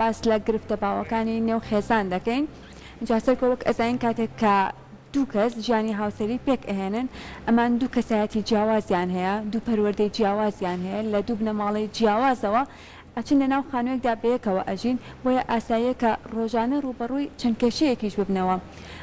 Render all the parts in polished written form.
باس لە گرفتە باوەکانی نێو خێزان دەکەین. جا سەرکۆ وەک ئەزانین کاتێک کە دوو کەس ژیانی هاوسەری پێک ئەهێنن ئەمان دوو کەسایەتی جیاوازیان هەیە، دوو پەروەردەی جیاوازیان هەیە، لە دوو بنەماڵەی جیاوازەوە ئەچن لە ناو خانوویەکدا بەیەکەوە ئەژین، بۆیە ئاساییە کە ڕۆژانە ڕووبەڕووی چەند کێشەیەکیش ببنەوە.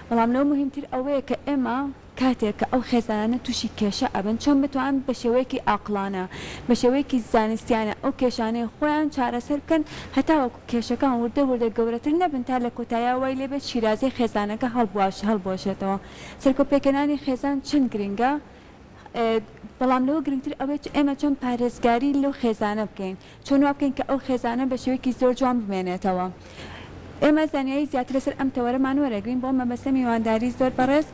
بەڵام لەوە موهیمتر ئەوەیە کە ئێمە کاتێک کە ئەو خێزانانە تووشی کێشە ئەبن چۆن بتوان بە شێوەیەکی ئاقڵانە، بە شێوەیەکی زانستیانە ئەو کێشانەی خۆیان چارەسەر بکەن هەتاوەکو کێشەکان وردە وردە گەورەتر نەبن تا لە کۆتاییا وای لێبێت شیرازەی خێزانەکە هەڵبوەشێتەوە. سەرکۆ پێکهێنانی خێزان چەند گرنگە؟ بەڵام لەوە گرنگتر ئەوەیە ئێمە چۆن پارێزگاری لەو خێزانە بکەین، چۆن وا بکەین کە ئەو خێزانە بە شێوەیەکی زۆر جوان بمێنێتەوە. ئێمە زانیاری زیاتر لەسەر ئەم تەوەرەمان وەرەگرین، بۆ مەبەستە میوانداری زۆر بەڕێز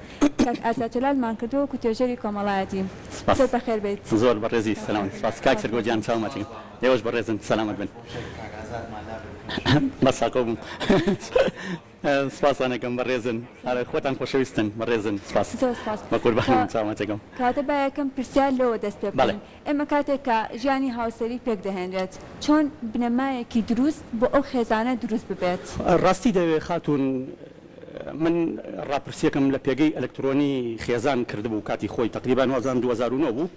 کاک ئازاد جەلالمان کردووە وەکو توێژەری کۆمەڵایەتی. سپاس. زۆر بەخێر بێیت. زۆر بەڕێزی سەلامەت سپاس کاک سەرکۆ گیان چاوم ماچەکەم ئێوەش بەڕێزن سەلامەت بن. بەس ساکۆ بووم. سپاستان ئەکەم بەڕێزن ئەرێ خۆتان خۆشەویستن بەڕێزن سپاس زۆر سپاس بەقوربانم چاو ماچەکەم. کەواتە با یەکەم پرسیار لەوە دەست پێ بەڵێ. بکەین ئێمە کاتێک کە ژیانی هاوسەری پێک دەهێنرێت چۆن بنەمایەکی دروست بۆ ئەو خێزانە دروست ببێت؟ ڕاستی دەوێ خاتوون من ڕاپرسیەکم لە پێگەی ئەلکترۆنی خێزان کردبوو کاتی خۆی تەقریبان وابزانم 2009 بوو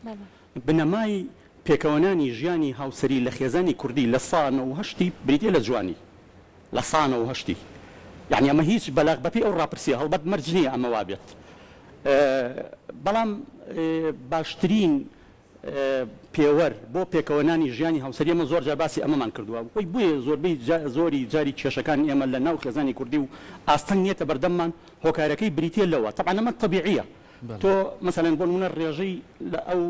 بەڵێ. بنەمای پێکەوەنانی ژیانی هاوسەری لە خێزانی کوردی لە سا نەوهەشتی بریتیە لە جوانی لە سا نەوهەشتی یانی ئەمە هیچ بەلاغ بەپێی ئەو ڕاپرسیە هەڵبەت مەرج نیە ئەمە وابێت بەڵام باشترین پێوەر بۆ پێکەوەنانی ژیانی هاوسەری ئێمە زۆر جار باسی ئەمەمان کردووە خۆی بۆیە زۆربەی زۆری جاری کێشەکان ئێمە لە ناو خێزانی کوردی و ئاستەنگ نیەتە بەردەممان هۆکارەکەی بریتیە لەوە تەبعەن ئەمە تەبیعیە تۆ مەسەلەن بۆ نموونە ڕێژەی لە ئەو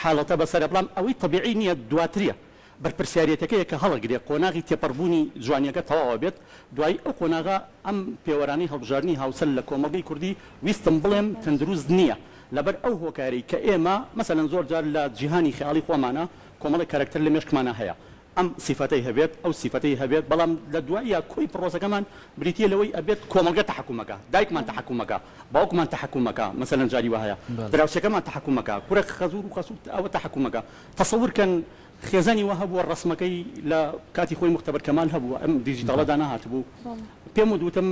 حاڵەتە بەسەرە بەڵام ئەوەی تەبیعی نییە دواتریە بەرپرسیارێتەکەیە کە هەڵەگرێ قۆناغی تێپەڕبوونی جوانیەکە تەواوە بێت دوایی ئەو قۆناغە ئەم پێوەرانەی هەڵبژاردنی هاوسەر لە کۆمەڵگەی کوردی ویستم بڵێم تەندروست نییە لەبەر ئەو هۆکارەی کە ئێمە مەسەلەن زۆر جار لە جیهانی خەیاڵی خۆمانا کۆمەڵێک کارەکتەر لە مێشکمانا هەیە ئەم سیفەتەی هەبێت ئەو سیفەتەی هەبێت بەڵام لە دواییا کۆی پڕۆسەکەمان بریتیە لەوەی ئەبێت کۆمەڵگە تەحەکومەکا دایکمان تەحەکومەکا باوکمان تەحەکومەکا مەسەلەن جاری وا هەیە دراوسێکەمان تەحەکومەکا کورە خەزور و خەسوو ئەوە تەحەکومەکا تەسەور کەن خێزانی وا هەبووە ڕەسمەکەی لە کاتی خۆی موختەبەر کەمال هەبووە ئەم دیجیتاڵە دانەهاتبوو پێم وت وتم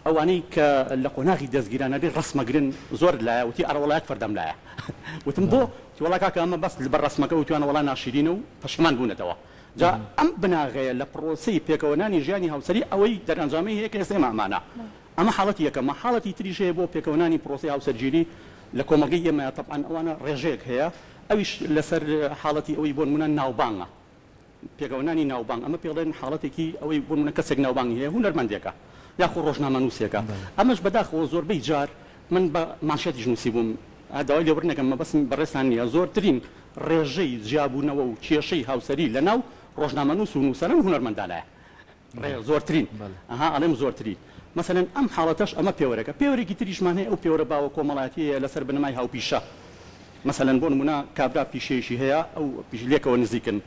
ئەوانەی کە لە قۆناغی دەستگیرانە بێ ڕەسمەگرن زۆر لایە وتی ئەرە وەڵا یەک فەردەم لایە وتم بۆ وتی وەڵا کاکە ئەمە بەس بە ڕەسمەکە وتویانە وەڵا ناشیرینە و پەشیمان بوونەتەوە جا ئەم بناغەیە لە پڕۆسەی پێکەوەنانی ژیانی هاوسەری ئەوەی دەرئەنجامەی هەیە کە ئێستا ئێمە ئەمانە ئەمە حاڵەتی یەکەمە حاڵەتی تریش هەیە بۆ پێکەوەنانی پڕۆسەی هاوسەرگیری لە کۆمەڵگەی ئێمە تەبعەن ئەوانە ڕێژەیەک هەیە ئەویش لەسەر حاڵەتی ئەوەی بۆ نموونە ناوبانگە پێکەوەنانی ناوبانگ، ئەمە پێڵێن حاڵەتێکی ئەوەی بۆ نموونە کەسێک ناوبانگی هەیە هونەرمەندێکە یاخۆ ڕۆژنامەنووسێکە ئەمەش بەداخەوە زۆربەی جار من بە مانشێتیش نووسیبووم داوای لێبوردن ئەکەم مەبەستم بەڕێزتان نییە زۆرترین ڕێژەی جیابوونەوە و کێشەی هاوسەری لەناو ڕۆژنامەنووس و نووسەران و هونەرمەندانایە. ڕێ زۆرترین ئەها ئەڵێم زۆرترین مەسەلەن ئەم حاڵەتەش ئەمە پێوەرەکە پێوەرێکی تریشمان هەیە ئەو پێوەرە باوە کۆمەڵایەتیەیە لەسەر بنەمای هاوپیشە مەسەلەن بۆ نمونە کابرا پیشەیەکی هەیە ئەو پیش لێکەوە نزیکن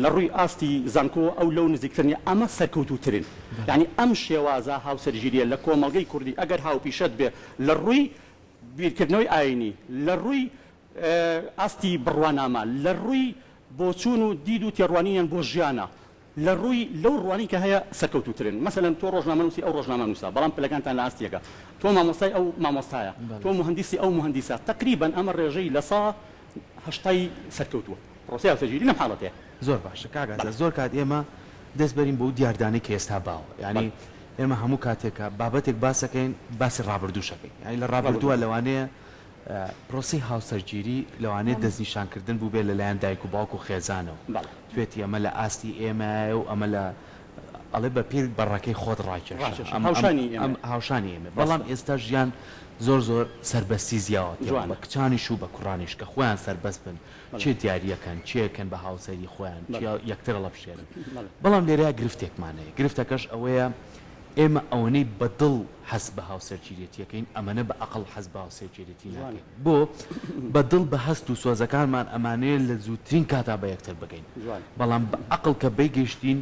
لە ڕووی ئاستی زانکۆ ئەو لەو نزیکتر نیە ئەمە سەرکەوتووترن یانی ئەم شێوازە هاوسەرگیریە لە کۆمەڵگەی کوردی ئەگەر هاوپیشەت بێ لە ڕووی بیرکردنەوەی ئاینی لە ڕووی ئاستی بڕوانامە لە ڕووی بۆچوون و دید و تێڕوانینیان بۆ ژیانە لە ڕووی لەو ڕوانەی کە هەیە سەرکەوتووترن. مەسەلەن تۆ ڕۆژنامەنووسی ئەو ڕۆژنامەنووسە، بەڵام پلەکانتان لە ئاست یەکە. تۆ مامۆستای ئەو مامۆستایە، تۆ موهەندیسی ئەو موهەندیسە. تەقریبەن ئەمە ڕێژەی لە سا هەشتای سەرکەوتووە. پڕۆسەی هاوسەرگیری لەم حاڵەتەیە. زۆر باشە کاک ئازاد بەڵێ. زۆر کات ئێمە دەست بەرین بەو دیاردانەی کە ئێستا باوە. بەڵێ. یانی ئێمە هەموو کاتێک کە بابەتێک باس ئەکەین باسی ڕابردووش ئەکەین. یانی لە ڕابردووە ڕابردوو. لەوانەیە پرۆسەی هاوسەرگیری لەوانەیە دەستنیشانکردن بووبێت لەلایەن دایک و باوک و خێزانەوە. بەڵێ. توێتی ئەمە لە ئاستی ئێمەیە و ئەمە لە ئەڵێ بە پێی بەڕەکەی خۆت ڕاکێشە ڕاکێشە ئەم ئەم هاوشانی ئەم ئێمەیە. هاوشانی ئێمەیە بەڵام ڕاستە. ئێستا ژیان زۆر زۆر سەربەستی زیاوە تێوە بە جوانە. کچانیش و بە کوڕانیش کە خۆیان سەربەست بن بەڵێ. چێ دیاریەکەن چێ کەن بە هاوسەری خۆیان بەڵێ. چێ یەکتر هەڵەبژێرن بەڵێ. بەڵام لێرەیا گرفتێکمان هەیە گرفتەکەش ئەوەیە ئێمە ئەوەنەی بە دڵ حەز بە هاوسەرگیرێتی ئەکەین ئەمەنە بە ئەقڵ حەز بە هاوسەرگیرێتی جوانە. ناکەین بۆ؟ بە دڵ بە هەست و سۆزەکانمان ئەمانەوێت لە زووترین کاتا بە یەکتر بگەین جوانە. بەڵام بە ئەقڵ کە بەی گەیشتین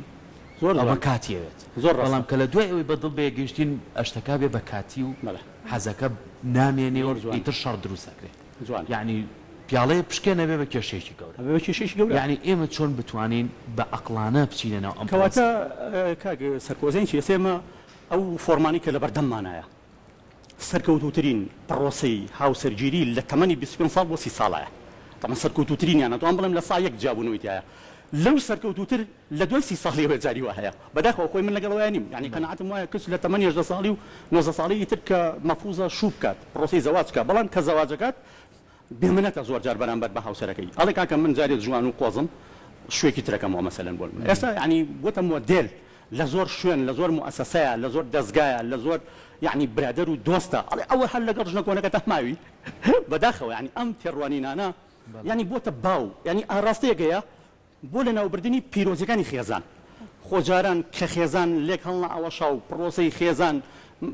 زۆر ئەوە جوانە. کاتی ئەوێت زۆر بەڵام ڕاستە. کە لە دوای ئەوەی بە دڵ بە یەک گەیشتین ئەشتەکە بێ بە کاتی و بەڵێ. حەزەکە نامێنێ و زۆر جوانە. ئیتر شەڕ دروست ئەکرێ جوانە. یەعنی. پیاڵەیە پشکێ نەبێ بە کێشەیەکی گەورە. ئەبێ بە کێشەیەکی گەورە. یەعنی ئێمە چۆن بتوانین بە عەقڵانە بچینە ناو ئەم کەواتە پرۆسەیە؟ کاک سەرکۆ زین چی ئێستا ئێمە ئەو فۆرمانەی کە لەبەردەممانایە سەرکەوتووترین پڕۆسەی هاوسەرگیری لە تەمەنی 25 ساڵ بۆ 30 ساڵایە تەمەن سەرکەوتووترینیان ئەتوانم بڵێم لە سا یەک جیابوونەوەی تیایە لەو سەرکەوتووتر لە دوای 30 ساڵیەوە جاری وا هەیە بەداخەوە خۆی من لەگەڵ ئەوەیا نیم یانی قەناعەتم وایە کچ لە تەمەنی 18 ساڵی و 19 ساڵی ئیتر کە مەفروزە شوو بکات پڕۆسەی زەواج بکات بەڵام کە زەواجەکات بێ منەتە زۆر جار بەرامبەر بە هاوسەرەکەی ئەڵێ کاکە من جارێ جوان و قۆزم شوێکی ترەکەمەوە مەسەلەن بۆ نمونە ئێستا یانی بۆتە مۆدێل لە زۆر شوێن لە زۆر موئەسەسەیا لە زۆر دەزگایا لە زۆر یانی برادەر و دۆستە ئەڵێ ئەوە هەر لەگەڵ ژنە کۆنەکەتا ماوی بەداخەوە یانی ئەم تێڕوانینانە یانی بۆتە باو یانی ئاڕاستەیەک هەیە بۆ لەناوبردنی پیرۆزیەکانی خێزان، خۆ جاران کە خێزان لێک هەڵنەئەوەشا و پڕۆسەی خێزان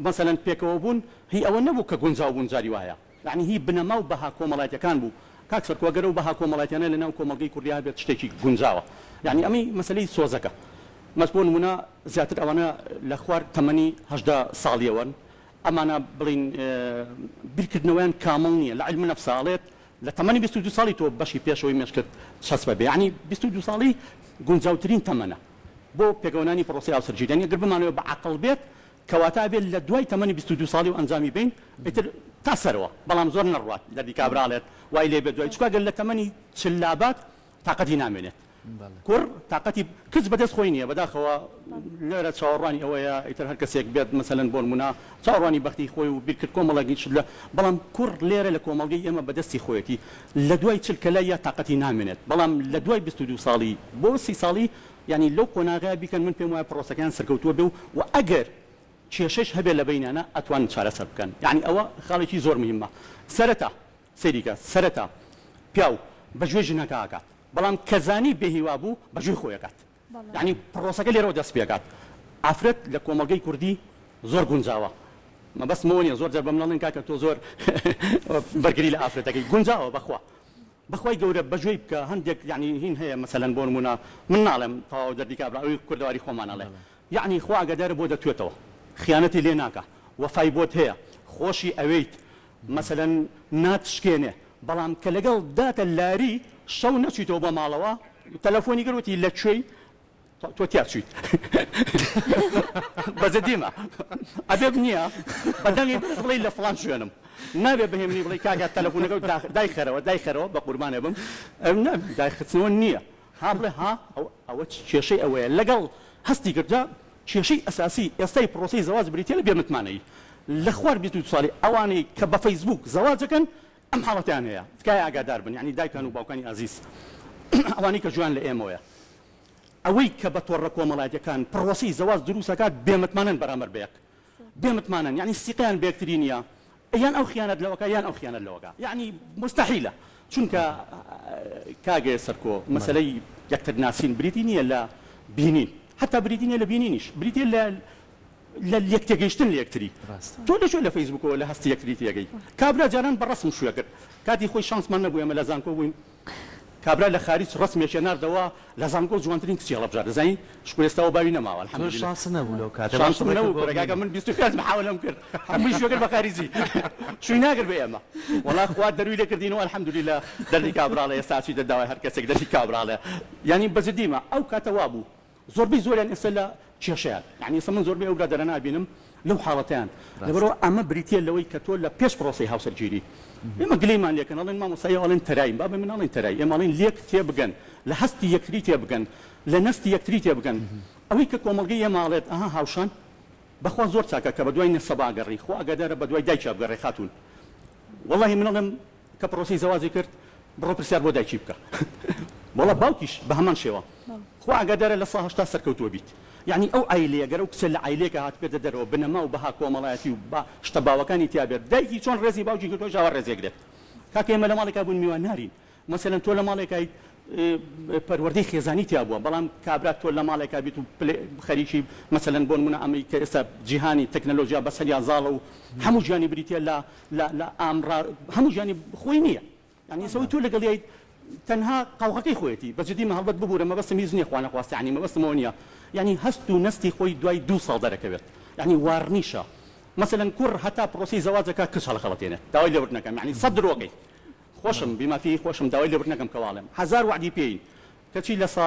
مەسەلەن پێکەوە بوون هی ئەوە نەبوو کە گونجاو بوون جاری وایە یەعنی هی بنەما و بەها کۆمەڵایەتیەکان بوو کاک سەرکۆ گەر ئەو بەها کۆمەڵایەتیانە لەناو کۆمەڵگەی کوردیا هەبێت شتێکی گونجاوە یەعنی ئەمەی مەسەلەی سۆزەکە مەس بۆ نمونە زیاتر ئەوانە لە خوار تەمەنی 18 ساڵیەوەن ئەمانە بڵین بیرکردنەوەیان کامڵ نییە لە علم نفسا ئەڵێت لە تەمەنی 22 ساڵی تۆ بەشی پێشەوەی مێشکت چەسپە بێ یانی 22 ساڵی گونجاوترین تەمەنە بۆ پێکەوەنانی پرۆسەی هاوسەرگیری یانی ئەگەر بمانەوێ بە عەقڵ بێت کەواتە ئەبێت لە دوای تەمەنی 22 ساڵی و ئەنجامی بەین ئیتر تا سەرەوە بەڵام زۆر نەڕوات دەردی کابرا ئەڵێت وای لێ بێت دوای چونکە گەر لە تەمەنی 40 لابات تاقەتی نامێنێت کوڕ تاقەتی کچ بەدەست خۆی نییە بەداخەوە لێرە چاوەڕوانی ئەوەیە ئیتر هەر کەسێک بێت مەسەلەن بۆ نمونە چاوەڕوانی بەختی خۆی و بیرکرد کۆمەڵێک شت لە بەڵام کوڕ لێرە لە کۆمەڵگەی ئێمە بەدەستی خۆیەتی لە دوای 40 کە لای یا تاقەتی نامێنێت بەڵام لە دوای 22 ساڵی بۆ سی ساڵی یانی لەو قۆناغەیە بیکەن من پێم وایە پرۆسەکەیان سەرکەوتووە بێ و وە ئەگەر کێشەش هەبێ لە بەینیانا ئەتوانن چارەسەر بکەن یانی ئەوە خاڵێکی زۆر مهمە سەرەتا سەیری کە سەرەتا پیاو بە گوێی ژنەکە ئەکات بەڵام کە زانی بێ هیوا بوو بە گوێی خۆی ئەکات یانی پڕۆسەکە لێرەوە دەست پێکات ئافرەت لە کۆمەڵگەی کوردی زۆر گونجاوە مەبەستم ئەوە نیە زۆر جار بە من ئەڵێن کاکە تۆ زۆر بەرگری لە ئافرەتەکەی گونجاوە بەخوا بەخوای گەورە بەگوێی بکە هەندێک یانی هین هەیە مەسەلەن بۆ نمونە من ناڵێم تەواو دەردی کابرا ئەوی کوردەواری خۆمان ئەڵێ یەعنی خوا ئاگادارە بۆ دەتوێتەوە خیانەتی لێ ناکا وەفای بۆت هەیە خۆشی ئەوێیت مەسەلەن ناتشکێنێ بەڵام کە لەگەڵ داتە لاری شەو نەچویتەوە بۆ ماڵەوە تەلەفۆنی کرد وتی لە کوێی تۆ تیا چویت بە جدیمە ئەبێ نییە بە دەنگی بەرز بڵێی لە فڵان شوێنم نابێ بەهێمنی بڵێی کاکە تەلەفۆنەکە دایخەرەوە دایخەرەوە بە قوربانێ بم دایخستنەوە نییە ها بڵێ ها ئەوە کێشەی ئەوەیە لەگەڵ هەستی کرد جا کێشەی ئەساسی ئێستای پرۆسەی زەواج بریتیە لە بێمتمانەیی لە خوار 22 ساڵی ئەوانەی کە بە فەیسبوک زەواجەکەن ئەم حاڵەتەیان هەیە تکایە ئاگادار بن یانی دایکان و باوکانی ئازیز ئەوانەی کە گوێیان لە ئێمەوەیە ئەوەی کە بە تۆڕە کۆمەڵایەتیەکان پڕۆسەی زەواج دروست ئەکات بێمتمانەن بەرامبەر بە یەک بێمتمانەن یانی سیقەیان بە یەکتری نییە یان ئەو خیانەت لەوەکا یان ئەو خیانەت لەوەکا یانی موستەحیلە چونکە کاک سەرکۆ مەسەلەی یەکتر ناسین بریتی نییە لە بینین حتا بریتی نییە لە بینینیش بریتیە لە لە لێکتێگەیشتن لە یەکتری تۆ لە کوێ لە فەیسبوکەوە لە هەستی یەکتری تێگەی کابرا جاران بە ڕەسم شوێ کرد کاتی خۆی شانسمان نەبوو ئێمە لە زانکۆ بووین کابرا لە خاریج ڕەسمێکێ ناردەوە لە زانکۆ جوانترین کچی هەڵەبژارد دەزانی شکور ئێستا ئەوە باوی نەماوە تۆ الحمدللە شانست نەبوو لەو کاتە باشە شانسم ڕێکت نەبوو بۆ کورە کاکە بینی. من 25 محاولەم کرد هەمووی شوێ کرد بە خاریجی شووی ناکرد بە ئێمە وەڵا خوا دەروی لێ کردینەوە الحمدللە دەردی کابراڵێ ئێستا ئەچیتە داوای هەر کەسێک دەردی کابراڵێ یانی بە جدیمە ئەو کاتە وابوو زۆربەی زۆریان ئێستا لە کێشەیان یانی ئێستا من زۆربەی ئەو برادەرانە ئەبینم لەو حاڵەتەیان لەبەرئەوە ئەمە بریتیە لەوەی کە تۆ لە پێش پرۆسەی هاوسەرگیری ئێمە گلەیمان لێکەن ئەڵێن مامۆستا ئێوە ئەڵێن تەراین بابە من ناڵێن تەرای ئێمە ئەڵێن لێک تێبگەن لە هەستی یەکتری تێبگەن لە نەستی یەکتری تێبگەن ئەوەی کە کۆمەڵگەی ئێمە ئەڵێت ئەها هاوشان بەخوا زۆر چاکە کە بەدوای نەسەبا گەڕی خوا ئاگادارە بەدوای دایکیا بگەڕێ خاتوون وەڵاهی من ئەڵێم کە پرۆسەی زەواجی کرد بڕۆ پرسیار بۆ دایکی بکە وەڵا باوکیش بە هەمان شێوە خوا ئاگادارە لە سا 80 سەرکەوتووە بیت یعنی ئەو عایلەیە گەر ئەو کچە لە عایلەیەکە هاتبێتە دەرەوە بنەما و بەها کۆمەڵایەتی و با شتە باوەکانی تیا بێت دایکی چۆن ڕێزی باوکی گرتووە ئەویش ئاوا ڕێزی ئەگرێت کاکە ئێمە لە ماڵێکا بووین میوان نارین مەسەلەن تۆ لە ماڵێکایت پەروەردەی خێزانی تیا بووە بەڵام کابرا تۆ لە ماڵێکا بیت و خەریکی مەسەلەن بۆ نمونە ئەمەی کە ئێستا جیهانی تەکنەلۆژیا بەسەریا زاڵە و هەموو ژیانی بریتە لە لە لە ئامڕا هەموو ژیانی خۆی نییە یعنی ئێستا تۆ لەگەڵیایت تەنها قاوغەکەی خۆیەتی بە جدی مە هەڵبەت ببورە مەبەستم هیچ نییە خوانەخواستە یعنی مەبەستم ئەوە نییە یعنی هەست و نەستی خۆی دوای دوو ساڵ دەرەکەوێت یعنی وارنیشە مەسەلەن کوڕ هەتا پرۆسەی زەواجەکە کچ هەڵەخەڵەتێنێت داوای لێبوردنەکەم یعنی سەد درۆکەی. خۆشم بیمافی خۆشم داوای لێبوردن ئەکەم کە واڵێم هەزار وەعدی پێین کەچی لە سا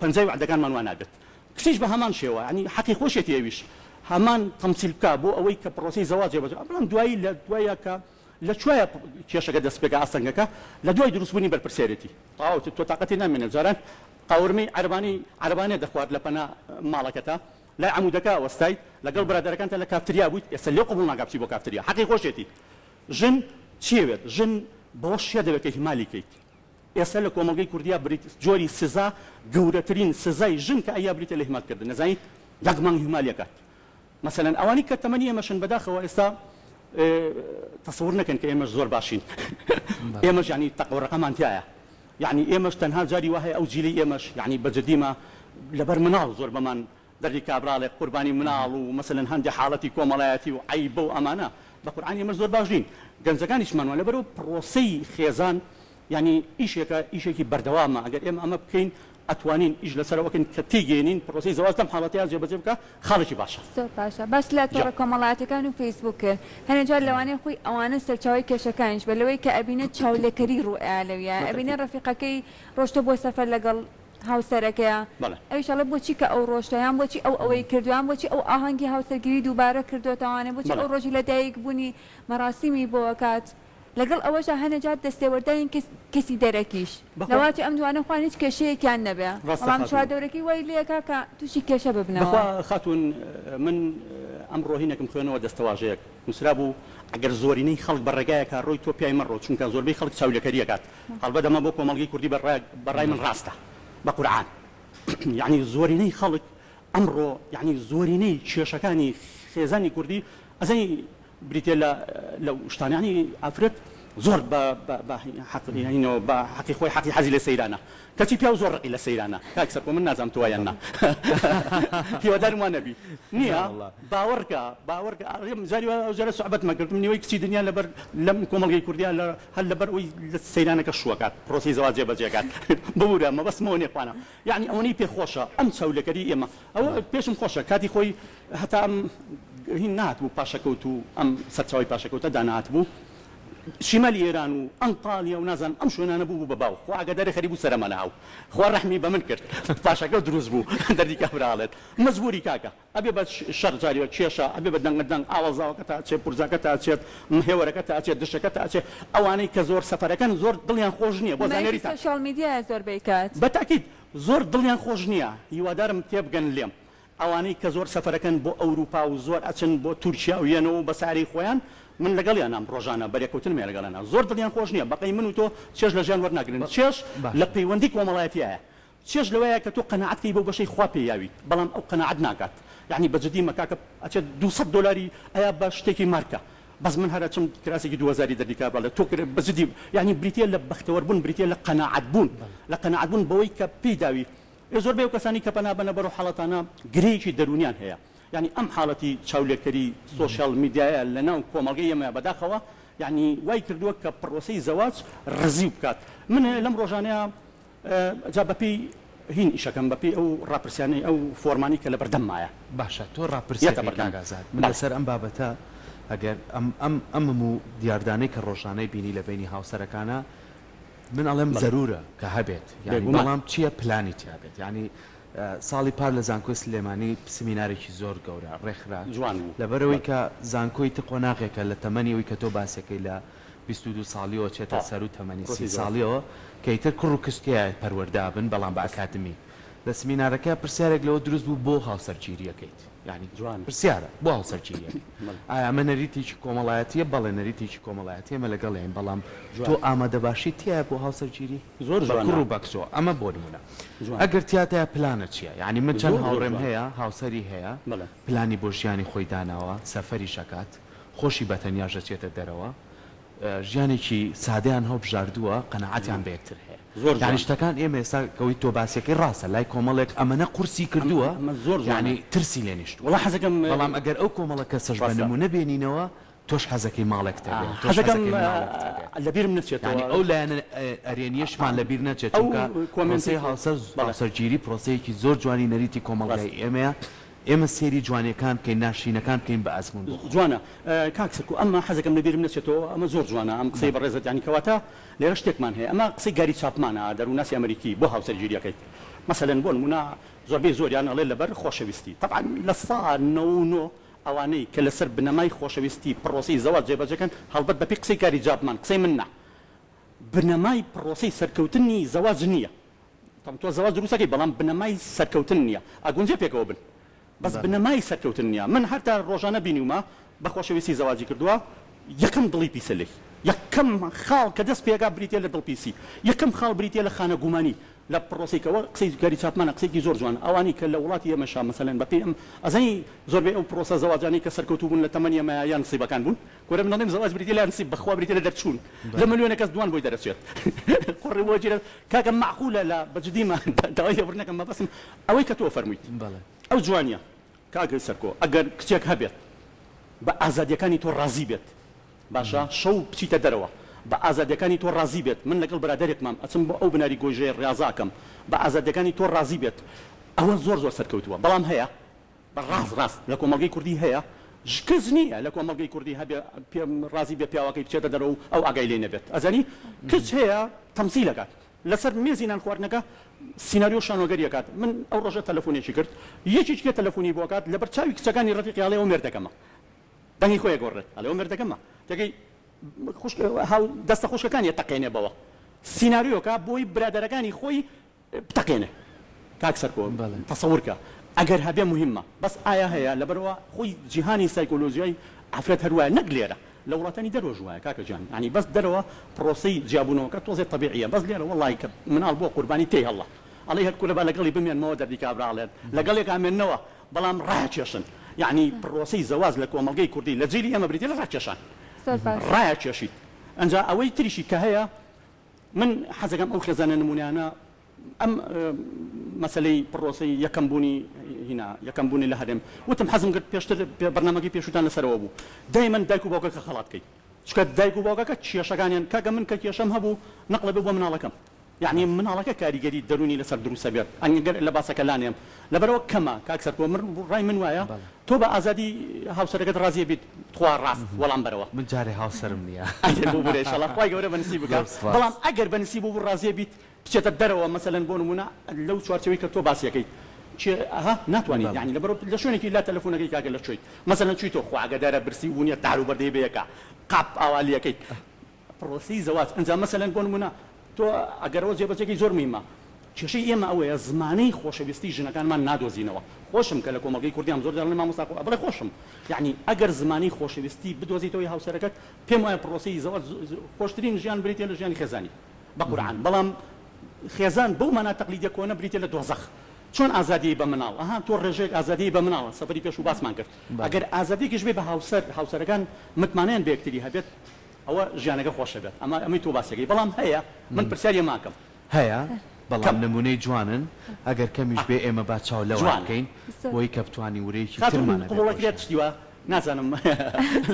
پەنجای وەعدەکانمان وا نابێت کچیش بە هەمان شێوە یانی حەقی خۆشیەتی ئەویش هەمان تەمسیل بکا بۆ ئەوەی کە پڕۆسەی زەواج جێبەجێ بەڵام دوایی لە دوایە کە لە کوایە کێشەکە دەست پێکا ئاستەنگەکە لە دوای دروستبوونی بەرپرسیارێتی تەواو تۆ تاقەتی نامێنێت جاران قاورمەی عەرەبانی عەرەبانێ دەخوارد لە پەنا ماڵەکەتا لای عەمودەکە وەستایت لەگەڵ برادەرەکانتا لە کافتریا بوویت ئێستا لێو قبوڵ ناکا بچی بۆ کافتریا حەقی خۆشیەتی ژن چیەوێت ژن بەوە شێت دەبێت کە ئیهمالی کەیت ئێستا لە کۆمەڵگەی کوردیا بریت جۆری سزا گەورەترین سزای ژن کە ئەیا بریتە لە ئیهمال کردن نەزانی یەک مانگ ئیهمالی ئەکات مەسەلەن ئەوانی کە تەمەنی ئێمەشن بەداخەوە ئێستا تەسەور نەکەن کە ئێمەش زۆر باشین ئێمەش یانی تەقەوڕەقەمان تیایە یانی ئێمەش تەنها جاری وا هەیە ئەو جیلی ئێمەش یانی بە جدیمە لەبەر مناڵ زۆر بەمان دەردی کابراڵێ قوربانی مناڵ و مەسەلەن هەندێ حاڵەتی کۆمەڵایەتی و عەیبە و ئەمانە بە قورعان ئێمەش زۆر باش نین گەنجەکانیشمان وان لەبەرئەوە پڕۆسەی خێزان یانی ئیشێکە ئیشێکی بەردەوامە ئەگەر ئێمە ئەمە بکەین ئەتوانین ئیش لەسەر ئەوە کەین کە تێیگەیەنین پڕۆسەی زەواج لەم حاڵەتەیا جێبەجێ بکا خاڵێکی باشە. زۆر باشە باست لە جا. تۆڕە کۆمەڵایەتیەکان و فەیسبوک کرد هەنێ جار لەوانەیە خۆی ئەوانە سەرچاوەی کێشەکانیش بێت لەوەی کە ئەبینێت چاولێکەری ڕووئەیا لەویا ئەبینێ بەتەئکید. ڕەفیقەکەی ڕۆشتە بۆ سەفەر لەگەڵ هاوسەرەکەیا بەڵێ. ئەویش ئەڵێ بۆچی کە ئەو ڕۆشتە یان بۆچی ئەو ئەوەی کردوە یان بۆچی ئەو ئاهەنگی هاوسەرگیری دووبارە کردۆتەوانێ بۆچی بەڵێ. ئەو ڕۆژی لەدایک بوونی مەراسیمی بۆ ئەکات لەگەڵ ئەوەشا هەنێ جار دەستێوەردانی کەسی دەرەکیش بەخوا. لەواچێ ئەم دوانە خۆیان هیچ کێشەیەکیان نەبێ ڕاستە بەڵام خاتوون. چواردەورەکەی وای لێکا کە توشی کێشە ببنەوە. بەخوا خاتوون من ئەمڕۆ هینێکم خوێنەوە دەستەواژەیەک نوسرابوو ئەگەر زۆرینەی خەڵک بە ڕێگایەکا ڕۆی تۆ پیای مەڕۆ چونکە زۆربەی خەڵک چاولێکەری ئەکات هەڵبەت ئەمە بۆ کۆمەڵگەی کوردی بە بە ڕای من ڕاستە بە قورعان یەعنی زۆرینەی خەڵک ئەمڕۆ یەعنی زۆرینەی کێشەکانی خێزانی کوردی ئەزانی بریتیە لە لەو شتانە یانی ئافرەت زۆر بە بە بە حەق هینەوە بە حەقی خۆی حەقی حەزی لە سەیرانە کەچی پیاو زۆر ڕقی لە سەیرانە کاک سەرکۆ من نازانم تۆ یان نا هیوادارم وا نەبی نییە باوەڕکە باوەڕکە ئەڵێم جاری وا ئەو جارە سوعبەتمە کردم نیوەی کچی دنیا لەبەر لەم کۆمەڵگەی کوردیا لە هەر لەبەر ئەوەی لە سەیرانەکە شووەکات پرۆسەی زەواج جێبەجێکات ببورە مەبەستمەوە نیە خوانە یەعنی ئەوەنەی پێ خۆشە ئەم چاولێکەری ئێمە ئەوە پێشم خۆشە کاتی خۆی هەتا ئەم هین نەهاتبوو پاشەکەوت و ئەم سەرچاوەی پاشەکەوتە دانەهاتبوو شیمالی ئێران و ئەنتالیا و نازانم ئەم شوێنانە بوو بوو بە باو خوا ئاگاداری خەریک بوو سەرەمە نەهاو خوا ڕەحمی بە من کرد پاشەکەوت دروست بوو دەردی کابرا ئەڵێت مەجبوری کاکە ئەبێ بە شەڕ جاری وا کێشە ئەبێ بە دەنگە دەنگ ئاوەزاوەکەت ئەچێ پورزاکەت ئەچێت هێوەرەکەت ئەچێت دشەکەت ئەچێ ئەوانەی کە زۆر سەفەرەکەن زۆر دڵیان خۆش نییە بۆ نمایشی زانیاریتان سۆشیاڵ میدیایە زۆربەی کات. بە تاکید زۆر دڵیان خۆش نییە هیوادارم تێبگەن لێم ئەوانەی کە زۆر سەفەرەکەن بۆ ئەوروپا و زۆر ئەچن بۆ تورکیا و یەنەوە بە سارەی خۆیان من لەگەڵیانام ڕۆژانە بەرێکەوتنم هەیە لەگەڵیانا زۆر دڵیان خۆش نییە بەقەی من و تۆ چێژ لە ژیان وەرناگرن چێژ لە باشە. پەیوەندی کۆمەڵایەتیایە چێژ لەوەیە کە تۆ قەناعەت کەی بەو بەشەی خوا پێی یاویت بەڵام ئەو قەناعەت ناکات یەعنی بە جدی مە کاکە ئەچێت 200 دۆلاری ئەیا بە شتێکی مارکە بەس من هەر ئەچم کراسێکی دوو هەزاری دەردی کار بەڵێ تۆ بە جدی یەعنی بریتیە لە بەختەوەر بوون بریتیە لە قەناعەت بوون لە قەناعەت بوون بەوەی کە پێی داوی ئێ زۆربەی ئەو کەسانی کە پەنا بەنە بەرەو حاڵەتانە گرێیەکی دەروونیان هەیە یەعنی ئەم حاڵەتی چاولێکەری سۆشیال میدیایە لەناو کۆمەڵگەی ئێمە بەداخەوە یەعنی وای کردووە کە پڕۆسەی زەواج ڕزیو بکات من لەم ڕۆژانەیە جا بەپێی هین ئیشەکەم بەپێی ئەو ڕاپرسیانەی ئەو فۆرمانەی کە لەبەردەممایە باشە تۆ یەتە ڕاپرسیەکەی بەردەم کاک ئازاد من بەڵێ. لەسەر ئەم بابەتە ئەگەر ئەم ئەم ئەم هەموو دیاردانەی کە ڕۆژانەی بینی لە بەینی هاوسەرەکانا من ئەڵێم بەڵێ. زەرورە کە هەبێت یانی بێگومان. بەڵام چیە پلانی تیا بێت یانی ساڵی پار لە زانکۆی سلێمانی سمینارێکی زۆر گەورە ڕێکخرا جوان بوو لەبەرئەوەی بەڵێ. کە زانکۆی ت قۆناغێکە لە تەمەنی ئەوی کە تۆ باسەکەی لە 22 ساڵیەوە چێتە تەواو سەرو تەمەنی سی پرۆسەی زەواج. ساڵیەوە کە ئیتر کوڕ و کچ تێیا پەروەردە ئەبن بەڵام بە ڕاستە. ئەکادمی لە سمینارەکە پرسیارێک لەوە دروست بوو بۆ هاوسەرگیریەکەیت یانی جوانە. پرسیارە بۆ هاوسەرگیریەکەیت بەڵێ. ئایا ئەمە نەریتێکی کۆمەڵایەتیە بەڵێ نەریتێکی کۆمەڵایەتیە ئێمە لەگەڵیین بەڵام تۆ جوانە. ئامادەباشیت تیایە بۆ هاوسەرگیری زۆر بە کوڕ جوانە. و بە کچەوە ئەمە بۆ نمونە جوانە. ئەگەر تیاتایە پلانە چیە یانی من چەند زۆر زۆر هاوڕێم جوانە. هەیە هاوسەری هەیە بەڵێ. پلانی بۆ ژیانی خۆی داناوە سەفەریش ئەکات خۆشی بە تەنیاش دەچێتە دەرەوە ژیانێکی سادەیان هەڵبژاردووە قەناعەتیان بە یەکتر هەیە زۆر یانی جوانە. شتەکان ئێمە ئێستا ئەوەی تۆ باسیەکەی ڕاستە لای کۆمەڵێک ئەمەنە قورسی ئەم کردووە ئەمە زۆر جوانە. یانی ترسی لێ نیشتووە وەڵا حەزەکەم بەڵام ئەگەر ئەو کۆمەڵە کەسەش بە ڕاستە. نموونە بێنینەوە تۆش حەزەکەی ماڵێکت هەبێ تۆش حەزەکەم حەزەکەی مناڵێکت هەبێ لەبیرم یانی نەچێتەوە ئەو لایەنە ئەرێنیەشمان لەبیر نەچێت ئەو چونکە کۆمێنتەی پرۆسەی تۆ هاوسەر بەڵێ. هاوسەرگیری پرۆسەیەکی زۆر جوانی نەریتی ڕاستە. کۆمەڵگای ئێمەیە. ئێمە سەیری جوانیەکان بکەین ناشرینەکان بکەین بە ئەزموون بۆ خۆمان. جوانە کاک سەرکۆ ئەمە حەزەکەم لە بیرم نەچێتەوە ئەمە زۆر جوانە ئەم قسەی بەڕێزت یانی کەواتە لێرە شتێکمان هەیە ئەمە قسەی گاری چاپمانە دەروونناسی ئەمریکی بۆ هاوسەرگیریەکەیت مەسەلەن بۆ نموونە زۆربەی زۆریان ئەڵێ لەبەر خۆشەویستی تەبعەن 99% ئەوانەی کە لەسەر بنەمای خۆشەویستی پڕۆسەی زەواج جێبەجێکەن هەڵبەت بەپێی قسەی گاری جاپمان قسەی من نا بنەمای پڕۆسەی سەرکەوتنی زەواج نییە تەم تۆ زەواج دروست ئەکەی بەڵام بنەمای سەرکەوتن نییە ئەگونجێ پێکەوە بن بەس بنەمای سەرکەوتن نییە من هەر تا ڕۆژانە بینیومە بە خۆشەویستی زەواجی کردووە یەکەم دڵی پیسە لێی یەکەم خاڵ کە دەست پێکا بریتیە لە دڵ پیسی یەکەم خاڵ بریتیە لە خانە گومانی لە پڕۆسەی کە وە قسەی گاری چاپمانە قسەیەکی زۆر جوانە ئەوانەی کە لە وڵاتی ئێمەشا مەسەلەن بەپێی ئەم ئەزانی زۆربەی ئەو پڕۆسە زەواجانەی کە سەرکەوتوو بوون لە تەمەنی ئێمەیا یان نسیبەکان بوون کورە من ئەڵێم زەواج بریتیە لە نسیب بەخوا بریتیە لە دەرچوون لە ملیۆنە کەس دوان بۆی دەرەچێت قوڕی بۆ گیرە کاکە مەعقولە لە بە جدیمە داوای لێبوردن ئەکەم مەبەستم ئەوەی کە تۆ فەرموویت ئەو جوانیە کاک سەرکۆ ئەگەر کچێک هەبێت بە ئازادیەکانی تۆ ڕازی بێت باشە شەو بچیتە دەرەوە بە ئازادیەکانی تۆ ڕازی بێت من لەگەڵ برادەرێکمام ئەچم بۆ ئەو بناری گۆیژەیە ڕیازە ئەکەم بە ئازادیەکانی تۆ ڕازی بێت ئەوە زۆر زۆر سەرکەوتووە بەڵام هەیە ڕاست ڕاست لە کۆمەڵگەی کوردی هەیە کەس نییە لە کۆمەڵگەی کوردی هەبێ پێم ڕازی بێ پیاوەکەی بچێتە دەرەوە و ئەو ئاگای لێ نەبێت ئەزانی کچ هەیە تەمسیل ئەکات لەسەر مێزی نان خواردنەکە سیناریۆ شانۆگەری ئەکات من ئەو ڕۆژە تەلەفونێکی کرد یەکێکی کە تەلەفونی بۆ ئەکات لەبەر چاوی کچەکانی ڕەفیقی ئەڵێ ئەو مێردەکەمە دەنگی خۆی ئەگۆڕێت ئەڵێ ئەو مێردەکەمە تێگەی خوشک هاو دەستە خوشکەکانی ئەتەقێنێ بەوە سیناریۆکە بۆی برادەرەکانی خۆی بتەقێنێ کاک سەرکۆ تەسەور کە ئەگەر هەبێ موهیمە بەس ئایا هەیە لەبەرئەوە خۆی جیهانی سایکۆلۆژیای ئافرەت هەر وایە نەک لێرە لە وڵاتانی دەرەوەش وایە کاکە گیان یانی بەس دەرەوە پڕۆسەی جیابوونەوەکە تۆزێ تەبیعیە بەس لێرە وەڵای کە مناڵ بووە قوربانی تێی هەڵە ئەڵێی هەر کورە با لەگەڵی بمێنمەوە دەردی کابرا ئەڵێت لەگەڵێکا مێننەوە بەڵام ڕایەکێشن یانی پڕۆسەی زەواج لە کۆمەڵگەی کوردی لە جیلی ئێمە بریتیە لە ڕاکێشان ڕایەکێشیت ئەنجا ئەوەی تریشی کە هەیە من حەزەکەم ئەو خێزانە نمونەیانە ئەم مەسەلەی پڕۆسەی یەکەم بوونی هینا یەکەم بوونی لە هەرێم وتم حەزم کرد پێشتر بەرنامەکەی پێشووتان لەسەرەوە بوو دایمەن دایک و باوکەکە خەڵات کەی چونکە دایک و باوکەکە کێشەکانیان کاکە من کە کێشەم هەبوو نەقڵە بێ بۆ مناڵەکەم یەعنی مناڵەکە کاریگەری دەروونی لەسەر دروست ئەبێت ئەگەر لە باسەکە لانێم لەبەرئەوە کەمە کاک سەرکۆ من ڕای من وایە تۆ بە ئازادی هاوسەرەکەت ڕازی ئەبیت تخوا ڕاست وەڵام بەرەوە. من جارێ هاوسەرم نیە. ئەگەر ببورە ئیشەڵا خوای گەورە بە نسیب بکا بەڵام ئەگەر بە نسیب بوو ڕازی ئەبیت بچێتە دەرەوە مەسەلەن بۆ نمونە لەو چوارچێوەی کە تۆ باسی ئەکەیت کێ ئەها ناتوانی یانی لەبەرئەوە لە شوێنێکی لا تەلەفونەکەی کاکە لە کوێیت مەسەلەن چویتۆ خوا ئاگادارە برسی بوونیە دار و بەردەی بەیەکا قاپ ئاوا لێکەیت پڕۆسەی زەواج ئەنجا مەسەلەن بۆ نموونە تۆ ئەگەر ئەوە جێبەجێکەی زۆر مهمە کێشەی ئێمە ئەوەیە زمانەی خۆشەویستی ژنەکانمان نادۆزینەوە خۆشم کە لە کۆمەڵگەی کوردیام زۆر جار ئەڵێن مامۆستا خۆ بڵێ خۆشم یەعنی ئەگەر زمانی خۆشەویستی بدۆزیتەوەی هاوسەرەکەت پێم وایە پڕۆسەی زەواج خۆشترین ژیان بریتیە لە ژیانی خێزانی بە قورعان بەڵام خێزان بەو مانا تەقلیدیە کۆنە بریتیە لە دۆزەخ چۆن ئازادیی بە مناڵ ئەها تۆ ڕێژەیەک ئازادیی بە مناڵە سەفەری پێشوو باسمان کرد ئەگەر ئازادیەکیش بێ بە هاوسەر هاوسەرەکان متمانەیان بە یەکتری هەبێت ئەوە ژیانەکە خۆشە بێت ئەمە ئەمەی تۆ باسیەکەی بەڵام هەیە من پرسیاری ئەمە ئەکەم. هەیە بەڵام کەم. نمونەی جوانن ئەگەر کەمیش بێ ئێمە با چاو لەوان جوانە. بکەین بۆی کە بتوانین ورەیەکی خاتوون ترمان هەبێت قبوڵ بۆ ئەکرێت ژیان. شتی وا نازانم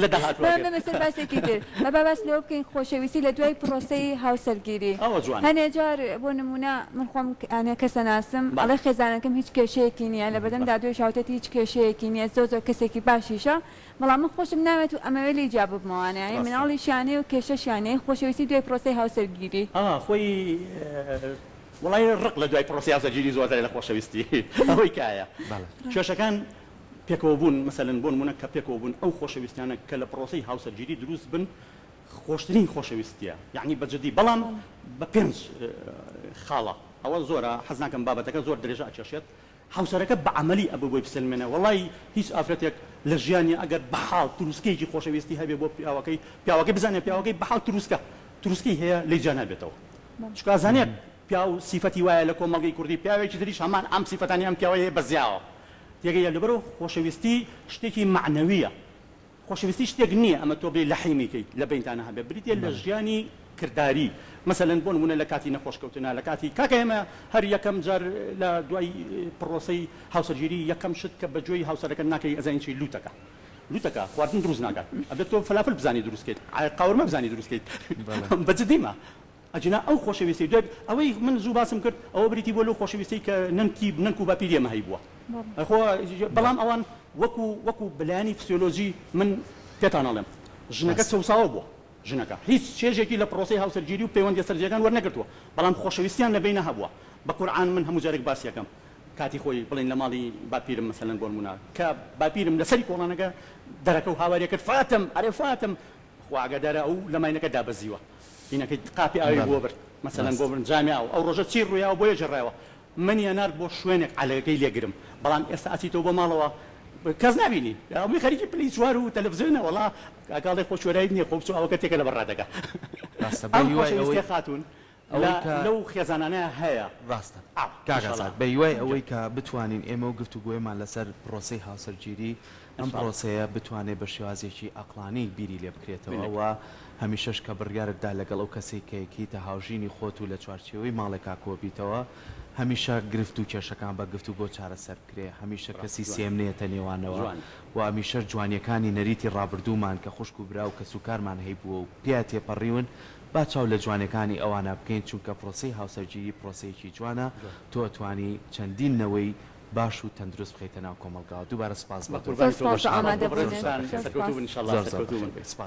لە داهاتوو با ئەگەر. بێمە سەر باسێکی تر با با باس لەوە بکەین خۆشەویستی لە دوای پرۆسەی هاوسەرگیری ئەوە جوانە. هەنێ جار بۆ نمونە من خۆم ئەنێ کەس ئەناسم بەڵێ. ئەڵێ خێزانەکەم هیچ کێشەیەکی نیە لەبەردەم دادوەریش هاوتێتی هیچ کێشەیەکی نیە زۆر زۆر کەسێکی باشیشە بەڵام من خۆشم ناوێت و ئەمەوێت لێی جیا ببمەوانە یانی ڕاستە. مناڵیشیان هەیە و کێشەشیان هەیە خۆشەویستی دوای پرۆسەی هاوسەرگیری. ئا خۆی وەڵای ڕق لە دوای پرۆسەی هاوسەرگیری زۆرترە لە خۆشەویستی ئەوەی کایە بەڵێ. کێشەکان پێکەوە بوون مەسەلەن بۆ نموونە کە پێکەوە بوون ئەو خۆشەویستیانە کە لە پرۆسەی هاوسەرگیری دروست بن خۆشترین خۆشەویستیە یەعنی بە جدی بەڵام بە پێنج خاڵە ئەوە زۆرە حەز ناکەم بابەتەکە زۆر درێژە ئەکێشێت هاوسەرەکە بە عەمەلی ئەبوو بۆی بسەلمێنێ وەڵای هیچ ئافرەتێک لە ژیانیا ئەگەر بە حاڵ تروسکەیەکی خۆشەویستی هەبێ بۆ پیاوەکەی پیاوەکەی بزانێ پیاوەکەی بە حاڵ تروسکە تروسکەی هەیە لێی جیا نابێتەوە چونکە ئەزانێت پیاو سیفەتی وایە لە کۆمەڵگەی کوردی پیاوێکی تریش هەمان ئەم سیفەتانی ئەم پیاوەی هەیە بە زیاوە تێگەیە لەبەرئەوە خۆشەویستی شتێکی مەعنەویە خۆشەویستی شتێک نییە ئەمە تۆ بێی لەحیمی کەیت لە بەینتانا هەبێت بریتیە لە ژیانی کرداری مەسەلەن بۆ نمونە لە کاتی نەخۆش کەوتنا لە کاتی کاکە ئێمە هەر یەکەم جار لە دوای پڕۆسەی هاوسەرگیری یەکەم شت کە بە گوێی هاوسەرەکەت ناکەی ئەزانی چی لوتەکە لوتەکە خواردن دروست ناکات ئەبێت تۆ فەلافل بزانی دروست کەیت قاورمە بزانی دروست کەیت بە جدیمە ئەگینا ئەو خۆشەویستی دوای ئەوەی من زوو باسم کرد ئەوە بریتی بووە لەو خۆشەویستی کە نەنکی نەنک و باپیری ئێمە هەیبووە. خۆ بەڵام ئەوان وەکو وەکو بەلایەنی فسیۆلۆجی من پێتان ئەڵێم ژنەکە چەوساوە بووە ژنەکە هیچ چێژێکی لە پرۆسەی هاوسەرگیری و پەیوەندیە سەرجیەکان وەرنەگرتووە بەڵام خۆشەویستیان لە بەینا هەبووە بە قورعان من هەموو جارێک باسی ئەکەم کاتی خۆی بڵێن لە ماڵی باپیرم مەسەلەن بۆ نموونە کە باپیرم لەسەری کۆڵانەکە دەرەکە و هاواری ئەکرد فاتم ئەرێ فاتم خوا ئاگادارە ئەو لە ماینەکە دابەزیوە هینەکەی قاپی ئاوی بۆ برد مەسەلەن بۆ برد جامی ئاو ئەو ڕۆژە چی ڕوویاوە بۆیە گێڕایەوە منی ئەنارد بۆ شوێنێک عەلەکەی لێ گرم بەڵام ئێستا ئەچیتەوە بۆ ماڵەوە کەس نابینی هەمووی خەریکی پلەی چوار و تەلەفزیۆنە وەڵا کاکە ئەڵێ خۆ کوێرایت نییە خۆ بچۆ ئاوەکە تێکە لەبەر ڕادەکە ڕاستە بە ئەم هیوای ئەوەی خۆشەویستیە خاتوون لە ئەوەی کە لەو خێزانانە هەیە. ڕاستە ئا کاک ان شاء ئازاد اللە بە هیوای گیان. ئەوەی کە بتوانین ئێمە و گفتوگۆیەمان لەسەر پڕۆسەی هاوسەرگیری ان ئەم شاء اللە. پڕۆسەیە بتوانێ بە شێوازێکی ئەقڵانی بیری لێ بکرێتەوە بلێ. و هەمیشەش کە بڕیارت دا لەگەڵ ئەو کەسەی کە یەکیتە هاوژینی خۆت و لە چوارچێوەی ماڵێکا کۆبیتەوە هەمیشە گرفت و کێشەکان بە گفتوگۆ چارەسەر بکرێ هەمیشە ڕاستە کەسی جوانە. سێیەم نەیەتە نێوانەوە جوانە. و هەمیشەش جوانیەکانی نەریتی ڕابردوومان کە خوشک و برا و کەسوکارمان هەیبووە و پێیا تێپەڕیون با چاو لە جوانیەکانی ئەوانە بکەین چونکە پرۆسەی هاوسەرگیری پرۆسەیەکی جوانە تۆ ئەتوانی چەندین نەوەی باش و تەندروست بخەیتە ناو کۆمەڵگاوە دووبارە سوپاس بۆ تۆ بەقوربانی زۆر تۆ سوپاس بم بۆ بەڕێزتان ئامادەبوونت زۆر سەرکەوتوو سوپاس. بن ان شاءاللە زۆر زۆر سەرکەوتوو بن. بەخێربێی سوپاس.